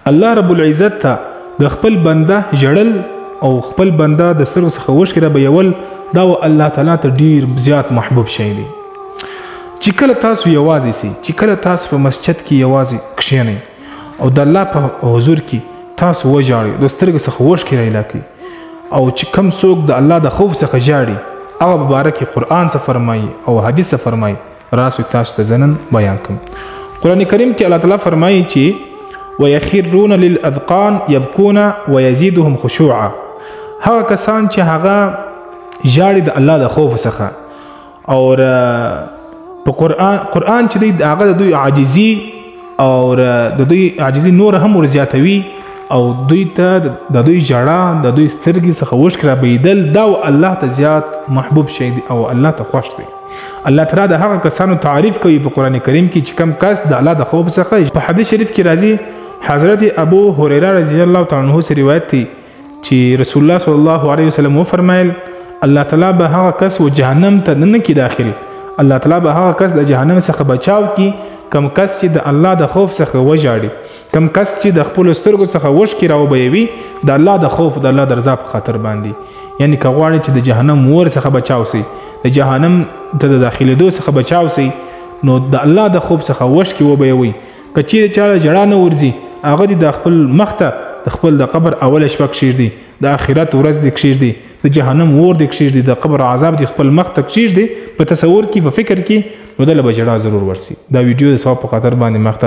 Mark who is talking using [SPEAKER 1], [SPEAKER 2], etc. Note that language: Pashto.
[SPEAKER 1] الله رب العزت ته د خپل بنده ژړل او خپل بنده د سترګو څخه اوښکې رابهیول دا و الله تعالی ته ډیر زیات محبوب شی دی. چې کله تاسو یوازې سئ، چې کله تاسو په مسجد کې یوازې کښېنئ او د الله په حضور کې تاسو وژاړئ، د سترګو څخه اوښکې رایله کړئ، او چې کم څوک د الله د خوف څخه ژاړي هغه په باره کې قرآن څه فرمایي او حدیث څه فرمایي، راسئ تاسو ته زه نن بیان کوم. قرآن کریم کې الله تعالی فرمایي چې ویخرون للاذقان یبکون ویزیدهم خشوعا. هغه کسان چې هغه ژاړي د الله د خوف څخه، او په قرآن چې دی هغه د دوی عاجزي او د دوی عاجزي نور هم ورزیاتوي، او دوی ته د دوی ژړا د دوی سترګې څخه اوښکې رابهېدل دا و الله ته زیات محبوب شی دی او الله ته خوښ دی. الله تعالی د هغه کسانو تعریف کوي په قرآن کریم کې چې کم کس د الله د خوف څخه. په حدیث شریف کې راځي حضرت ابو هریره رضی الله تعالی عنه څخه روایت دی چې رسول الله صلی الله علیه وسلم وفرمایل الله تعالی به هغه کس و جهنم ته نه کړي داخل، الله تعالی به هغه کس د جهنم څخه بچاو کړي کم کس چې د الله د خوف څخه وژاړي، کم کس چې د خپلو سترګو څخه اوښکې راوبهیوي د الله د خوف د الله د رضا په خاطر باندې. یعنی که غواړي چې د جهنم ور څخه بچاو سي، د جهنم ته د داخلېدو څخه بچاو سي، نو د الله د خوف څخه اوښکې وبهیوي. که چیرې چا له ژړا نه ورځي هغه دې د خپل مخ ته د خپل د قبر اوله شپه کښېږدي، د آخرت ورځ دې کښېږدي، د جهنم اور دې کښېږدي، د قبر عذاب دې خپل مخ ته کښېږدي په تصور کې په فکر کې، نو دله به ژړا ضرور ورسي. دا ویډیو د ثواب په خاطر باندې مخ ته